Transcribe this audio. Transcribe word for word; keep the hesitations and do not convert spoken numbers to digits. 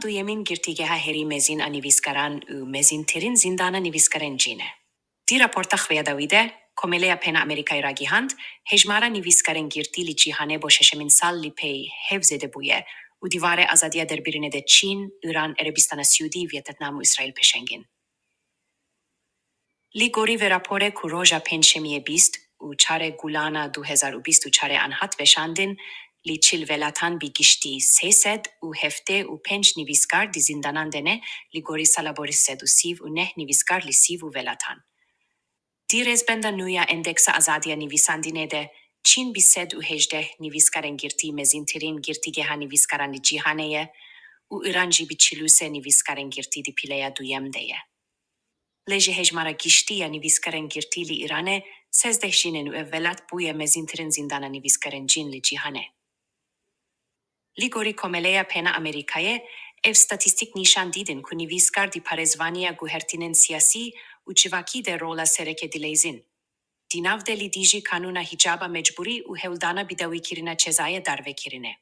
duyemîn girtîgeha herî mezin a nivîskaran û mezintirîn zîndana nivîskarên cîn e. Di raporta xwe ya dawî de, Komeleya Pêna Amerîkayê ragihand, hejmara nivîskarên girtî li cîhanê bo şeşemîn sal li pey hev zêde bûye û dîwarê azadiya derbirînê de Çîn, Îran, Erebistana Siûdî, Vîetnam û Îsraîl pêşeng in. Li gorî vê raporê ku roja Pêncşemiyê bîst û çarê Gulana du hezar û bîst û çarê an hat veşandin, li çil welatan bi giştî sê sed û heftê û pênc nivîskar di zîndanan de ne, li gorî sala borî sed û sî û neh nivîskar li sî û welatan. Di rêzbenda nû ya Endeksa Azadiya Nivîsandinê de, Çîn bi sed û hejdeh nivîskarên girtî mezintirîn girtîgeha nivîskaran li cîhanê ye û Îran jî bi çil û sê nivîskarên girtî di pîleya duyem de ye. Lê ji hejmara giştî ya nivîskarên girtî li Îranê, sezdeh jîn in û ev welat bûye mezintirîn zîndana nivîskarên cîn li cîhanê. Li gorî Komeleya Pêna Amerîkayê, ev statîstîk nîşan didin ku nivîskar di parêzvaniya guhertinên siyasî û civakî de rola sereke dileyzin. Di nav de li dijî kanûna hîcaba mecbûrî û hewldana bidawîkirina cezaya darvekirinê.